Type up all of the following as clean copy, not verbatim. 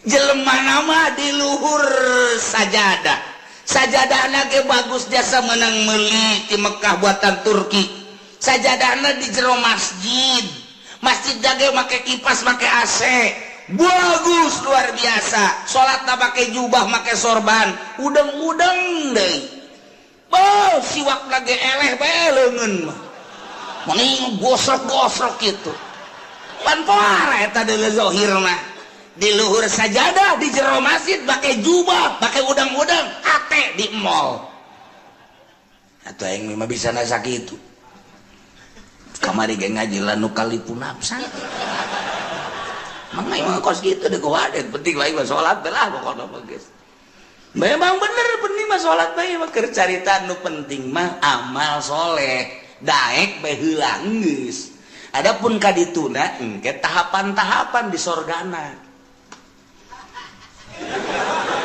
Jelema nama di luhur sajadah, sajadahna ge bagus, jasa menang meuli di Mekah buatan Turki. Sajadahna di jero masjid, masjid ge make kipas, make AC, bagus luar biasa. Salat make jubah, make sorban, udeng-udeng deui. Oh, siwak lagi eleh bae leungeun mah meni gosok-gosok gitu. Pan poara eta deuleu zahir mah di luhur sajadah, di jero masjid, pakai jubah, pakai udang-udang, hate di mall. Atau aing mah bisa nasa kitu. Kamari ge ngaji la nukallifu nafsan. Mang aing mah kos kitu deh, kuwadet penting lain mah salat lah pokokna mah geus. Memang bener, penting mah salat bae mah. Keur carita nu penting mah amal soleh daek bae heula geus. Adapun kadituna engke tahapan-tahapan di sorgana,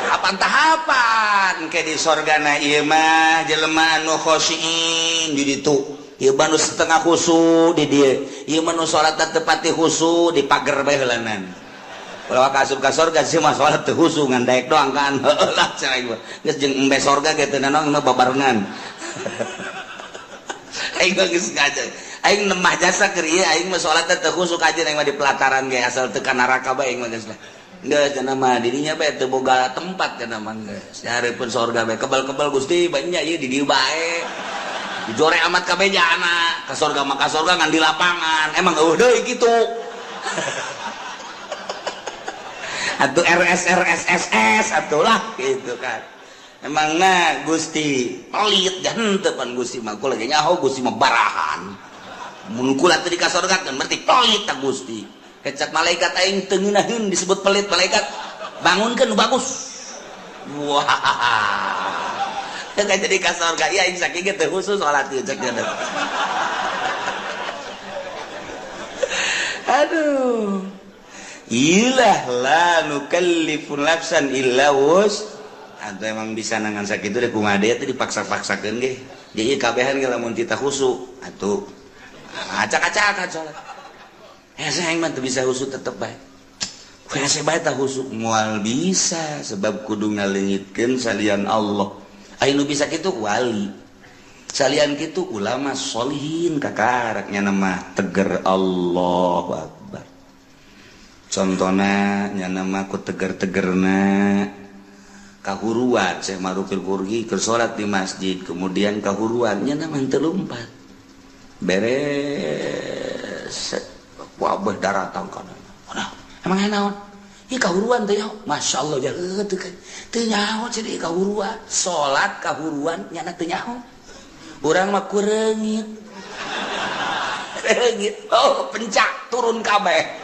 tahapan-tahapan ke di sorgana. Ieu mah jelema anu khosyin di ditu, ieu mah nu setengah khusu di dieu, ieu mah nu salat teu pati khusu di pager bae heulanan. Kalau ka asup ka sorga sih mah salat teu khusu, ngan daek doang kan. Heueuh lah cenah ieu geus jeung embe sorga ge teu nanaon mah babarengan. Aing mah geus ngaji, aing nemah jasa keur ieu, aing mah salat teu khusu kajeun, aing mah di pelataran ge asal teu ka neraka bae aing mah geus lah. Geus cenah mah dirinya bae teu boga tempat cenah mah, geus nyareupeun sorga bae kebal-kebal Gusti banyak ieu di dieu bae. Dijore amat kabeh jana ka sorga mah, ka sorga ngan di lapangan emang eueuh deui kitu. Atuh RS RS SS atuh lah gitu kan. Emang na Gusti pelit jangan teu pan Gusti mah, kula ge nyaho Gusti mah barahan. Mun kula teu di ka sorga kan berarti pelit ta Gusti. Kecak malaikat aing teu ngeunaheun disebut pelit malaikat. Bangunkeun nu bagus. Wah. Teu jadi ka sorga ieu aing sakieu ge teu khusus salat ieu cek dia. Aduh. Ilah la nukallifu nafsan illa wus. Atau emang bisa nangan sakitu deh kumaha deui teh dipaksa-paksakeun ge. Jadi kabehan ge lamun tita khusu atuh acak-acakan salat. Hese aing mah teu bisa khusu tetep bae. Hese bae tah khusu moal bisa sebab kudu ngaleungitkeun salian Allah. Aya nu bisa kitu wali. Salian kitu ulama solihin kakaraknya nama teger Allahu Akbar. Contohna nya nama ku teger-tegerna kahuruan Syekh Ma'rufil Qurhi keur salat di masjid kemudian kahuruan nya nama teu lumpat. Beres wabah daratang kana. Nah, emang naon? Ih kahuruan teh nyaho. Masya Allah ya teu teu nyaho cenah kahuruan. Salat kahuruan nyana teu nyaho. Urang mah kureungit. Reungit. Oh, pencak turun kabeh.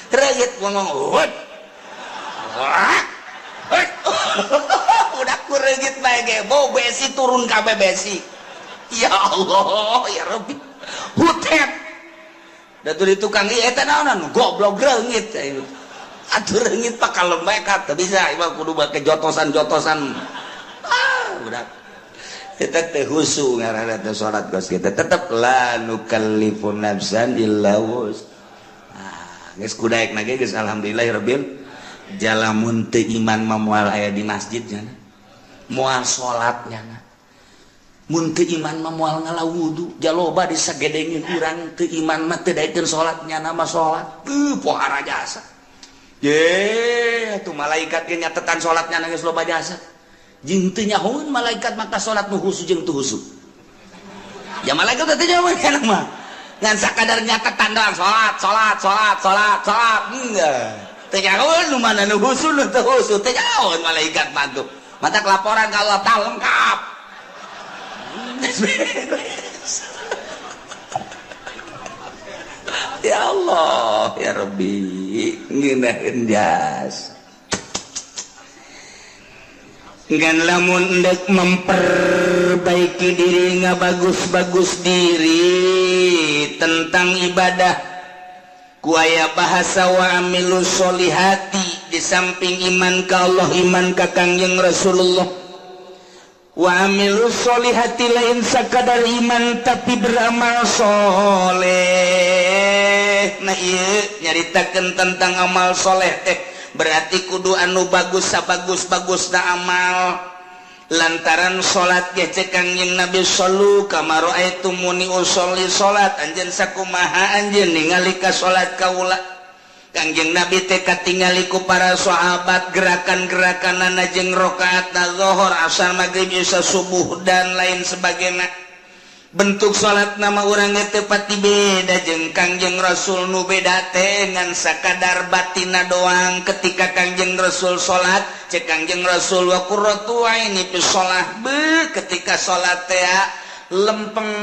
Reungit ngomong hut. Udah kureungit bae ge, bau besi turun kabeh besi. Ya Allah, ya Rabbi. Hutet. Da tuh di tukang ieu eta naonan goblok reungit. Atuh reungit pak kalem bae ka teu bisa ieu kudu make jotosan-jotosan. Ah, udah. Eta teh khusu ngaranna teh salat geus kitu tetep la nukallifu nafsan illa wus. Ah, geus kudaek na ge geus alhamdulillahirabbil jalamun teu iman mah moal aya di masjid nya. Moal salat nya. Mun teu iman mah moal ngala wudu, jaloba disagedengin urang teu iman mah teu daekeun salat nya mah salat. Pohara jasa. Ye, atuh malaikat ge nyatetan salatnya geus loba jasa. Jeung teu nyahoeun malaikat maka salat nu khusu jeung teu khusu. Ya malaikat teh nyahoeun kana mah. Ngan sakadar nyatetan doang salat, salat, salat, salat, salat. Enggak. Teu nyahoeun nu mana nu khusu nu teu khusu, teu nyahoeun malaikat mah tuh. Matak laporan ka Allah tah lengkap. Ya Allah, ya Rabbi, ngeunaheun jas. Ngan lamun endek memperbaiki diri ngabagus-bagus diri tentang ibadah ku aya bahasa wa amilu sholihati di samping iman ka Allah, iman ka Kangjeng Rasulullah. Wa amilu sholihati lain sakadar iman tapi beramal soleh. Nah ieu nyaritakeun tentang amal soleh teh. Berarti kudu anu bagus sabagus-bagusna amal. Lantaran salat ge cek Kangjeng Nabi shallu kama raaitumuni usolli, salat anjeun sakumaha anjeun ningali ka salat kaula. Kangjeng Nabi teh katingali ku para sahabat gerakan-gerakanana jeung rakaatna zuhur, asar, maghrib, isya, subuh dan lain sebagainya. Bentuk salat nama urang teh pati beda jeung Kangjeng Rasul, nu beda teh ngan sakadar batina doang. Ketika Kangjeng Rasul salat, cek Kangjeng Rasul wa qurratu aini fi shalah, be ketika salat teh lempeng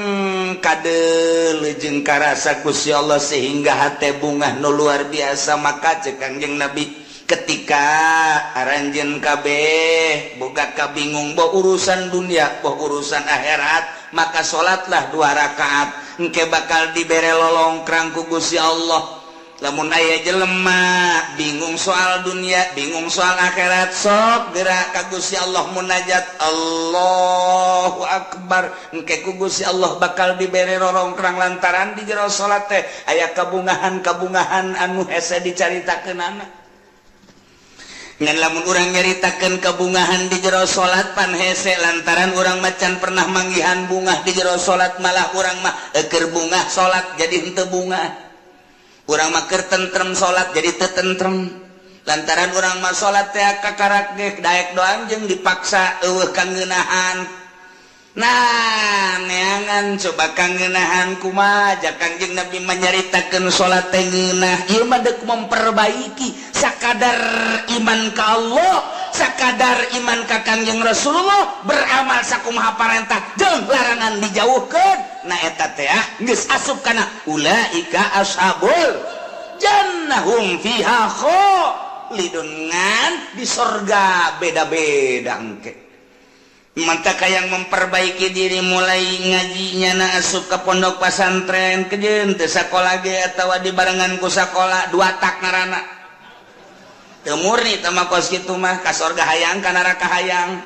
kadeuleu jeung karasa Gusti Allah sehingga hate bungah nu luar biasa. Maka cek Kangjeng Nabi, ketika aranjeun kabeh boga kabingung boh urusan dunia boh urusan akhirat, maka salatlah dua rakaat, engke bakal dibere lolongkrang ku Gusti Allah. Lamun aya jelema bingung soal dunia, bingung soal akhirat, sok gerak ka Gusti Allah munajat, Allahu Akbar, engke ku Gusti Allah bakal dibere lolongkrang lantaran di jero salat teh aya kabungahan-kabungahan anu hese dicaritakeunana. Ngan lamun urang nyaritakeun kabungahan di jero salat pan hese, lantaran urang macan pernah manggihan bungah di jero salat, malah urang mah eukeur bungah salat jadi henteu bungah. Urang mah keur tentrem salat jadi teu tentrem, lantaran urang mah salat teh kakarak ge daek doang jeung dipaksa eueuh kangeunahan. Nah, neangan coba kangeunahan kumaha ja Kangjeng Nabi manyaritakeun salat teh ngeunah. Ieu mah deuk memperbaiki sakadar iman ka Allah, sakadar iman ka Kangjeng Rasulullah, beramal sakumaha parentah jeung larangan dijauhkeun. Nah, eta teh geus asup kana ulaika ashabul jannah hum fiha khalidun, ngan di sorga beda-beda engke. Maka yang memperbaiki diri mulai ngajinya na asup ke pondok pesantren kejeun teu sakola ge atawa dibarengan ku sakola dua tak ngaranna teu murni teh mah kos kitu mah, ka sorga hayang ka neraka hayang.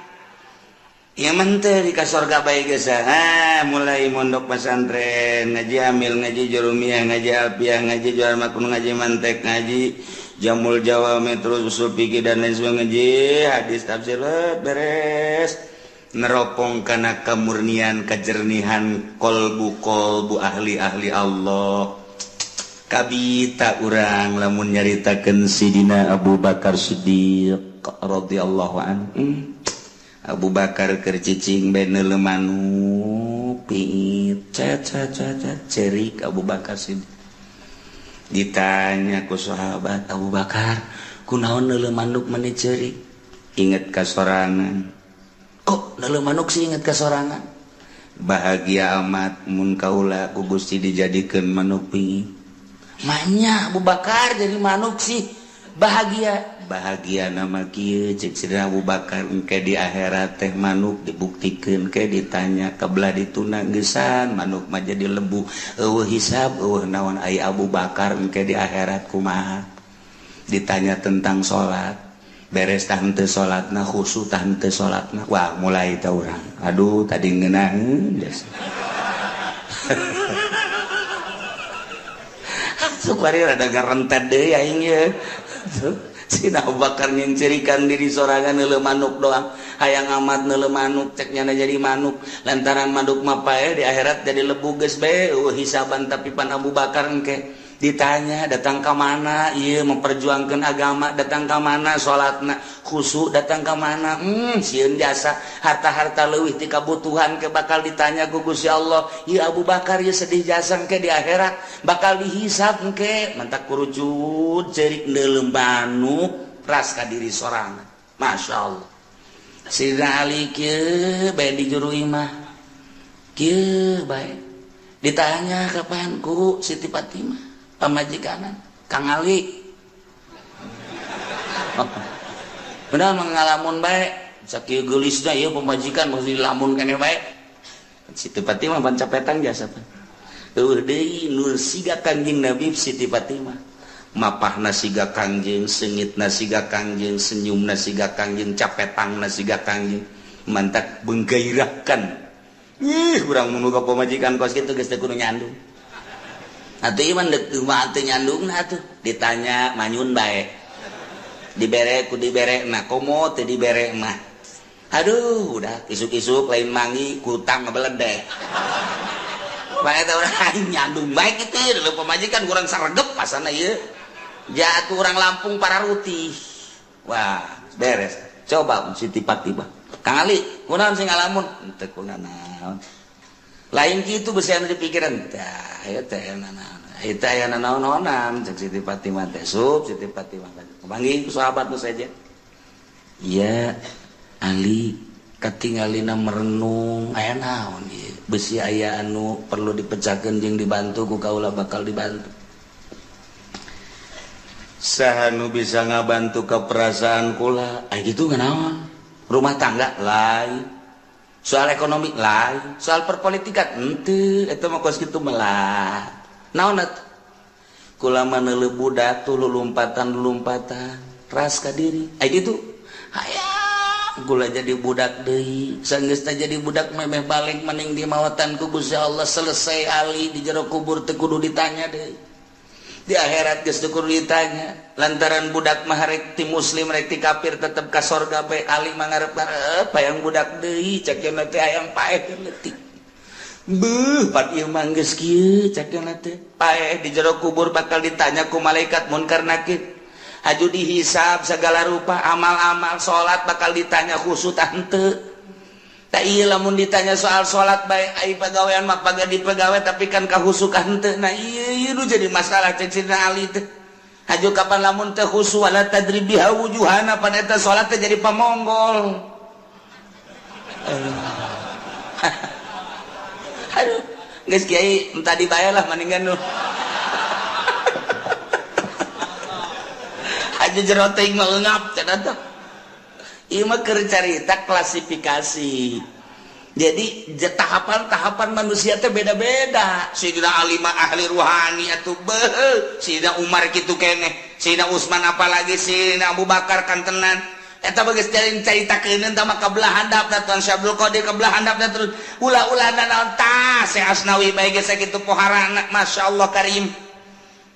Ieu mah teu di ka sorga bae geus. Ha, mulai mondok pesantren, ngaji amil, ngaji jurumiyah, ngaji alfiah, ngaji jual makun, ngaji mantek, ngaji jamul jawami, terus usul fikih dan lain sebagainya, ngaji hadis, tafsir, beres neropong kana kemurnian, kejernihan kolbu kolbu ahli-ahli Allah. Kabita urang lamun nyaritakeun Sidina Abu Bakar Siddiq radhiyallahu anhu. Abu Bakar keur cicing bae neuleu manuk piit cet cet cet, cerik Abu Bakar Siddiq. Ditanya ku sahabat, Abu Bakar kunaon neuleu manuk meni cerik? Inget ka sorangan. Kok neuleu manuk sih inget ka sorangan? Bahagia amat mun kaula ku Gusti dijadikeun manuk piit. Manya Abu Bakar jadi manuk sih bahagia. Bahagia nama kieu cek Sidina Abu Bakar, engke di akhirat teh manuk dibuktikeun ke ditanya kebelah dituna geusan manuk mah jadi lebu, eueuh hisab eueuh naon. Ai Abu Bakar engke di akhirat kumaha? Ditanya tentang salat, beres tah henteu salatna, khusyuk tah henteu salatna. Wah, mulai tah urang, aduh tadi ngeunaheun geus. Sukwari rada ngarentet deui aing ye. Sina Abu Bakar nyincirikan diri sorangan neuleu manuk doang, hayang amat neuleu manuk cek nyana jadi manuk, lantaran manuk mah pae di akhirat jadi lebu geus bae eueuh hisaban. Tapi pan Abu Bakar engke ditanya datang ka mana ieu memperjuangkeun agama, datang ka mana salatna khusyuk, datang ka mana sieun jasa harta-harta leuwih ti kabutuhan ke bakal ditanya ku Gusti Allah. Ieu Abu Bakar ieu sedih jasa engke di akhirat bakal dihisab engke. Mantak kurucut cerik neuleu manuk ras ka diri sorangan. Masya Allah. Sidina Ali kieu bae di juru imah kieu bae ditanya kapan ku Siti Fatimah pamajikanan Kang Ali. Benar mengalamun bae sakieu geulisna ieu pamajikan mesti lamun keneh bae. Siti Fatimah pan capetan jasa pan. Eueuh deui nu siga Kangjeng Nabi Siti Fatimah. Mapahna siga Kangjeng, seungitna siga Kangjeng, senyumna siga Kangjeng, capetangna siga Kangjeng. Mantak menggairahkan. Ih, urang mun boga pamajikan kos kitu geus teu kudu nyandung. Atuh ieu mah deuk mah teu nyandungna atuh. Ditanya manyun bae. Dibere ku dibere nah komo teu dibere mah. Aduh, udah isuk-isuk lain mangi kutang ngebeledeh. Bae teh urang nyandung bae kitu leuh pamajikan kurang saregep pasana ieu. Jatuh orang Lampung para rutih. Wah, beres. Coba Siti Fatimah. Kang Ali, kunaon sing ngalamun? Henteu kunaon. Lain kitu besi anu dipikiran. Tah, ieu teh naon. Eta aya nanaon-naonan cek Siti Fatimah teh sup Siti Fatimah panggil ku sahabat nu saja. Iya, Ali katingalina merenung aya naon ieu besi aya anu perlu dipecahkeun jeung dibantu ku kaula bakal dibantu. Saha nu bisa ngabantu ka perasaan kula? Aya kitu naon? Rumah tangga lain, soal ekonomi lain, soal perpolitikan henteu eta mah kos kitu melah. Naon atuh? Kula mah neuleuh budak tuh lulumpatan-lulumpatan ras ka diri. Ai kitu. Hayang kula jadi budak deui. Sanggeusna jadi budak memeh balik maning di mawatan ku Gusti Allah selesai ali di jero kubur teu kudu ditanya deui. Di akhirat geus teu kudu ditanya. Lantaran budak mah rek ti muslim rek ti kafir tetep ka sorga bae ali mah ngarep-ngarep hayang budak deui cek cenah teh hayang paeh leutik. Beuh, pat ieu mah geus kieu cek cenah teh. Paeh di jero kubur bakal ditanya ku malaikat munkar nakir. Haju dihisab segala rupa amal-amal salat bakal ditanya khusyuk tah henteu. Tah ieu lamun ditanya soal salat bae ai pagawean mah paga dipegawe tapi kan kahusuk henteu. Nah ieu ieu nu jadi masalah cek Sidina Ali teh. Haju kapan lamun teu khusyuk wala tadri biha wujuhana pan eta salat teh jadi pamonggol. Aduh, geus kiai entah dibayar lah mendingan nu. Aja jero teuing mah eungap cenah teh. Ieu mah keur carita klasifikasi. Jadi tahapan-tahapan manusia teh beda-beda. Sayyidina Ali mah ahli ruhani atuh beuh, Sayyidina Umar kitu keneh, Sayyidina Utsman apalagi Sayyidina Abu Bakar kantenan. Eta bagus caritakeun tah mah kabelah handapna Tuan Syekh Abdul Qadir kabelah handapna terus ulah-ulahna naon tah Syekh Asnawi bae geus sakitu poharana masyaallah karim.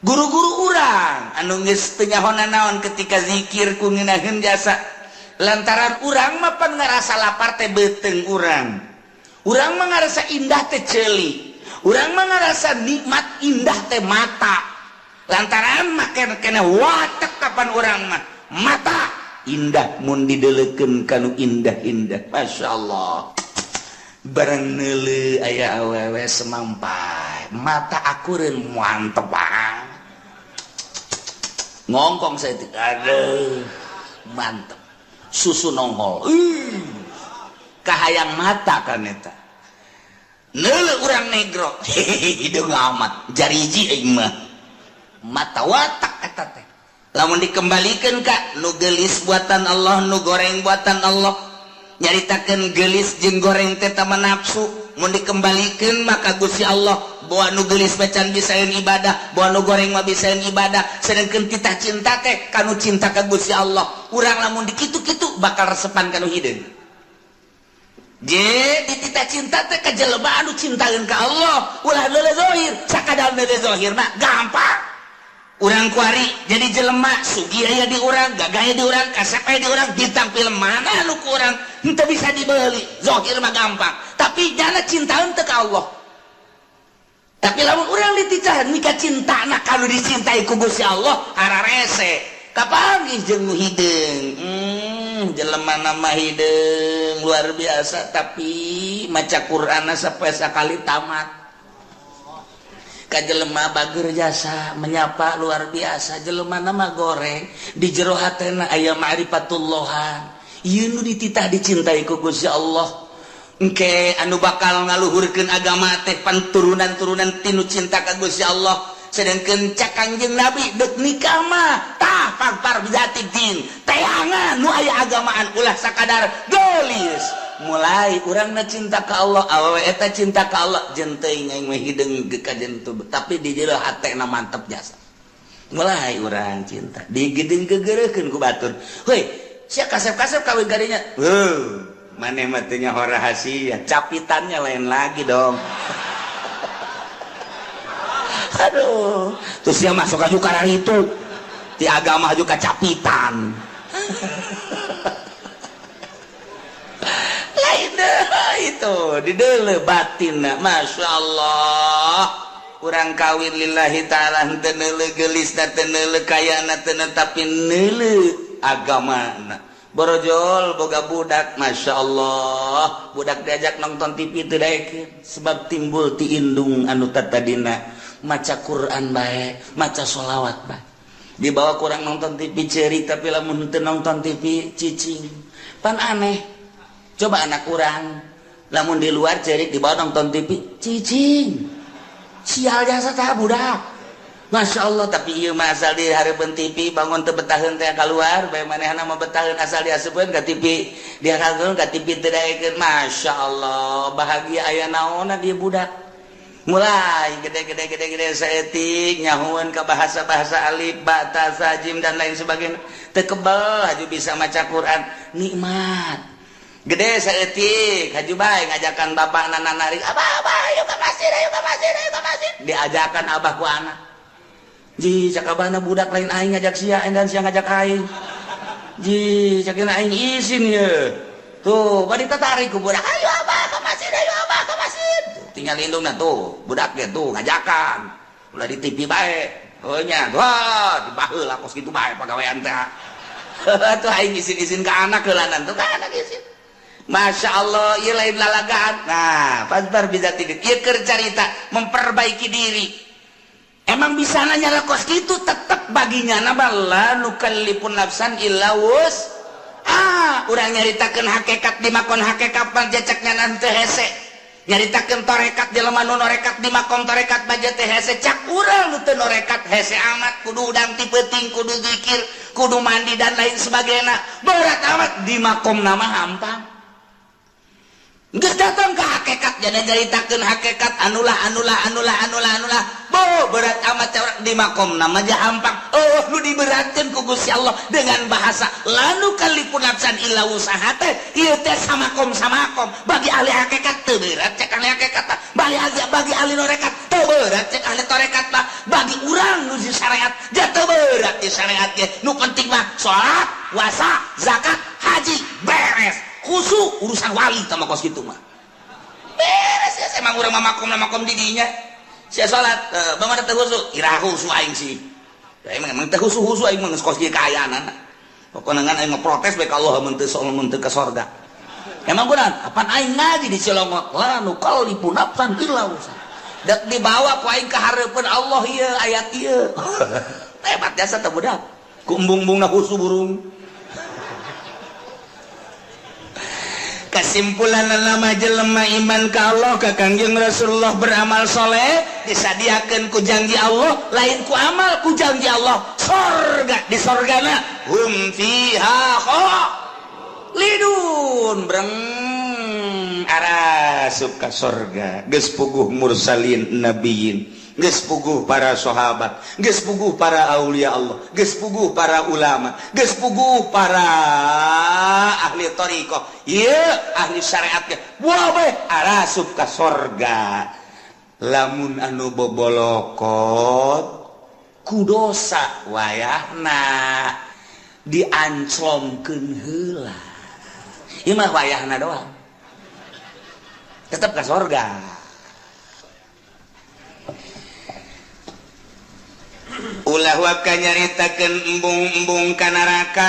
Guru-guru urang anu geus teu nyaho naon ketika zikir ku ngeunaheun jasa lantaran urang mah pan ngarasa lapar teh beuteung urang. Urang mah ngarasa indah teh ceuli. Urang mah ngarasa nikmat indah teh mata. Lantaran mah kena watek kapan urang mah mata indah mun didelekeun kanu indah-indah masyaallah bareng neuleuh aya awewe semampai mata akureun mantep banget ngongkong saya teh aduh mantep susu nongol kahayang mata kan eta neuleuh urang negro hideung amat jariji aing mah mata watak eta teh. Lamun dikembalikan ka nu geulis buatan Allah nu goreng buatan Allah nyaritakeun geulis jeung goreng teh tama nafsu mun dikembalikan maka Gusti Allah boa nu geulis macan bisaeun ibadah boa nu goreng mah bisaeun ibadah sedengkeun titah cinta teh kanu cinta ka Gusti Allah urang lamun dikitu-kitu bakal resepan kanu hideung je dititah cinta teh ka jelema anu cintaeun ka Allah ulah leuleuh zahir sakadar leuleuh zahir mah gampang. Urang kuari jadi jelema sugi aya di urang gagah aya di urang kasep aya di urang bintang film mana nu ku urang henteu bisa dibeli zahir mah gampang tapi jana cintaeun teu ka Allah. Tapi lamun urang dititah nikah cintana kalau dicintai ku Gusti Allah ararese kapanggih jeung nu hideung jelema nama hideung luar biasa tapi maca Qur'anna sampai sakali tamat. Ka jelema bager jasa menyapa luar biasa jelema nama goreng di jero hatena aya ma'rifatullahan ieu nu dititah dicintai ku Gusti Allah engke anu bakal ngaluhurkeun agama teh panturunan-turunan tinu cinta ka Gusti Allah sedangkeun cak Kangjeng Nabi deuk nikah mah tah pagpar bijati din teangan nu aya agamaan ulah sakadar geulis mulai urangna cinta ka Allah awewe eta cinta ka Allah jeung teuing aing mah hideung ka jentu tapi di jero hatena mantep jasa mulai urang cinta digedeng gegereukeun ku batur heuy sia kasep-kasep kawin kadinya heuh maneh mah teu nyaho rahasia capitannya lain lagi dong. Aduh terus dia masuk ka itu Ti agama juga kacapitan. Lain deh itu di deuleu batinna. Masya Allah. Urang kawin lillahi ta'ala henteu neuleuh geulisna, teu neuleuh kayana, teu tapi neuleuh agamana. Borojol boga budak, Masya Allah, budak diajak nonton TV teu daekeun sebab timbul ti indung anu tatadina maca Quran bae, maca sholawat bae. Dibawa kurang nonton TV ceurik, tapi lamun teu nonton TV cicing. Pan aneh. Coba anak urang lamun di luar ceurik, dibawa nonton TV cicing. Sial jasa tah budak. Masya Allah, tapi ieu mah asal di hareupeun TV bangun teu betaheun teh kaluar bae, manehna mah betaheun asal diaseupeun ka TV, dihareupeun ka TV teu daekeun. Masya Allah, bahagia aya naonna ieu budak. Mulai gede-gede gede-gede saeutik nyahueun ka bahasa-bahasa alif ba ta sa jim dan lain sebagainya, teu kebel haju bisa maca Quran, nikmat. Gede saeutik haju bae ngajakan bapakna narik, abah abah ayo ka masjid, ayo ka masjid, ayo ka masjid, diajakan abah ku anak. Ji cak abahna budak lain aing ngajak sia, dan sia ngajak aing. Ji cak aing isin ye. Tuh bari tatarik ku budak, ayo abah ka masjid, ayo abah ka masjid. Tuh, tinggal indungna tuh, budak ge tuh ngajakan. Ulah di TV bae. Oh nya, wah dibaheula kos kitu bae pagawean teh. Tuh aing isin-isin ka anak heulanan tuh ka anak isin. Masya Allah, ieu lain lalagaan. Nah, pasbar bisa tidur. Ieu keur carita memperbaiki diri. Emang bisa nanya kos gitu tetep baginya nama la nukallifun nafsan illa wus. Ah, urang nyaritakeun hakikat di makon hakikat panjacaknya nanti hese. Nyaritakeun torekat jelema nu norekat di makom torekat baja teh hese, cak urang nu teu norekat hese amat, kudu udang ti peuting, kudu zikir, kudu mandi dan lain sebagainya. Berat amat di makom nama hampang. Geus datang ke hakikat jadi nyaritakeun hakikat anulah anulah anulah anulah anulah. Bo berat amat cawrak di makom nama aja hampang. Oh nu diberatkeun ku Gusti Allah dengan bahasa lanu kalipun nafsan illa usaha teh ieu teh samakom samakom bagi ahli hakikat teu berat cek ahli hakikat, bagi ahli norekat teu berat cek ahli torekat mah, bagi urang nu di syariat ja teu berat di syariat ge. Nu penting mah salat, puasa, zakat, haji beres. Khusu urusan wali sama kos gitu mah beres ya. Emang urang mah makom makom didinya sia salat bagaimana teu khusu ira khusu aing sih ya, emang teu khusu khusu aing mah geus kos kieu kaayaan pokona ngan aing mah protes bae ka Allah mun teu mun teu ka sorga. Emang kunaon apan aing ngaji di Cilongok la nukallifu nafsan illa wusaha, dek dibawa ku aing ka hareupeun Allah ieu ayat ieu. Hebat jasa teh budak ku embung-embungna khusu burung. Kesimpulan nama jelema iman ka Allah ka Kangjeng Rasulullah beramal soleh disadiakeun ku janji Allah, lain ku amal ku janji Allah sorga, di sorgana hum fiha khalidun breng arasup ka sorga. Geus puguh mursalin nabiyin, geus puguh para sahabat, geus puguh para aulia Allah, geus puguh para ulama, geus puguh para ahli thariqah, ieu ahli syariat ge wae arasup ka sorga. Lamun anu bobolokot ku dosa wayahna dianclomkeun heula, ieu mah wayahna doang tetep ka sorga. Ulah waka nyaritakeun embung-embung ka neraka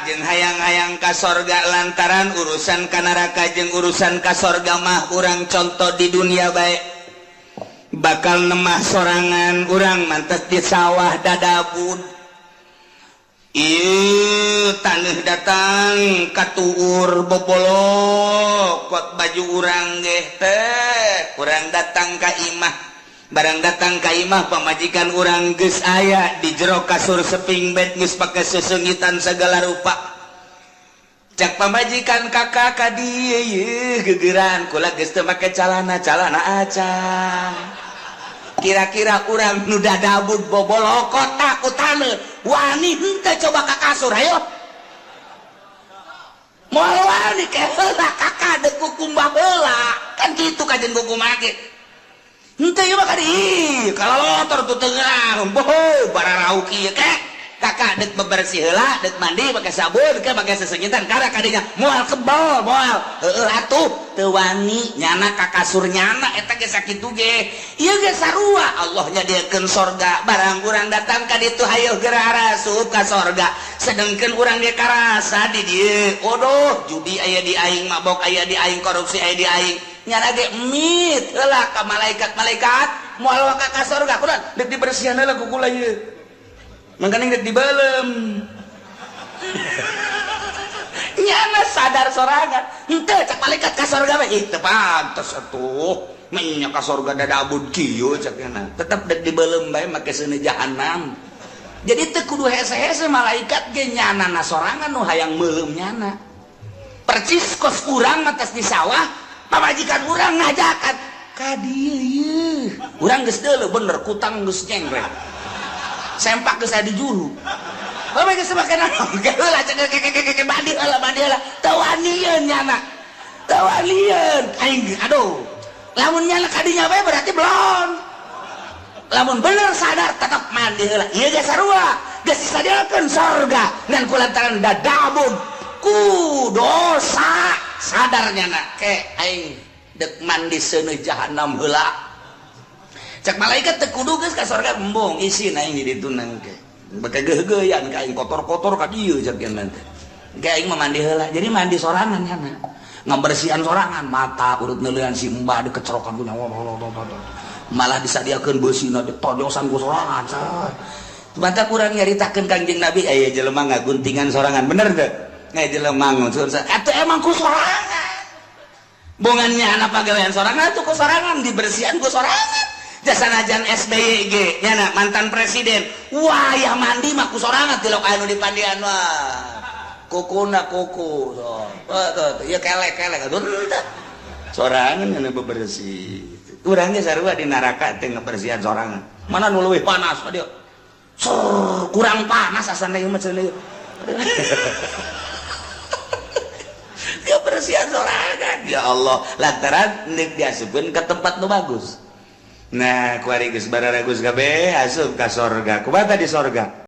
jeung hayang-hayang ka sorga, lantaran urusan ka neraka jeung urusan ka sorga mah urang contoh di dunia bae bakal nemah sorangan urang mantes di sawah dadabud ieu taneuh datang katuur bobolokot baju urang geh teh urang datang ka imah. Barang datang ka imah pamajikan urang geus aya di jero kasur seping bed geus pake sesengitan segala rupa. Cak pamajikan kakak ka dieu yeuh gegeran kula geus teu make calana, calana acan. Kira-kira urang nu dadabud bobolokot ku taneuh wani henteu coba ka kasur hayo. Moal wani ke heula kakak deuk kukumbah heula. Kan kitu kajen kukumbah ge. Henteu ieu mah ka dieu, kalalotor tuh teu ngeunah, boho bararauki ieu kek. Kakak neraka dek bebersih heula, dek mandi pakai sabun, ke pakai sesengitan kara kadinya moal kebal, moal. Heueuh atuh teu wani nyana ka kasur nyana eta ge sakitu ge. Ieu ge sarua Allah nyadiakeun sorga, barang urang datang ka ditu hayoh geura arasup ka sorga. Sedengkeun urang ge karasa di dieu. Odoh, judi aya di aing, mabok aya di aing, korupsi aya di aing. Nyana ge mit heula ka malaikat-malaikat moal ka ka sorga kunaon dek dibersihan heula ku kula ieu. Mangkaning dek dibelem. Nyana sadar sorangan. Henteu cak malaikat ka sorga mah ih teu pantes atuh. Menya ka sorga dadabud kieu cak nyana. Tetep dek dibelem bae make seuneu jahanam. Jadi teu kudu hese-hese malaikat ge nyanana sorangan nu hayang meuleum nyana. Percis kos urang mah tos di sawah, pamajikan urang ngajakan ka dieu ieu. Urang geus deuleu bener kutang geus nyengkrek. Sempak geus aya di juru. Bae geus make naon? Heula cek ke mandi heula mandi heula. Teu wanieun nyana. Teu wanieun. Aing aduh. Lamun nyana ka dinya bae berarti belum. Lamun bener sadar tetep mandi heula. Ieu ge sarua. Geus disadiakeun sorga ngan kulantaran dadabun ku dosa sadar nyana ke aing dek mandi seuneu jahanam heula. Cak malaikat teu kudu geus ka sorga embung isin aing di ditu nangke. Bake geugeuyan ka aing kotor-kotor ka dieu cak yen teh. Ge aing mah mandi heula. Jadi mandi sorangan nyana. Ngabersihan sorangan mata urut neuleuan si embah dikecerokan ku nyawa. Malah disadiakeun beusina ditojosan ku sorangan. Mata kurang nyaritakeun Kangjeng Nabi aya jelema ngaguntingan sorangan bener teu? Aya jelema ngunsur atuh emang ku sorangan. Bongannya anak pagawean sorangan atuh ku sorangan dibersihan ku sorangan. Jasanajan SBY ge nyana mantan presiden wah ya mandi mah ku sorangan tilok anu dipandian wah kukuna kuku so tuh ya kelek-kelek atuh sorangan nyana bebersih urang ge sarua di neraka teh ngabersihan sorangan mana nu leuwih panas dia kurang panas asana ieu mah cenah kebersihan sorangan ya Allah lantaran deuk diasupkeun ka tempat nu bagus. Nah, kuari geus bararagus kabeh asup ka sorga. Kumaha di sorga?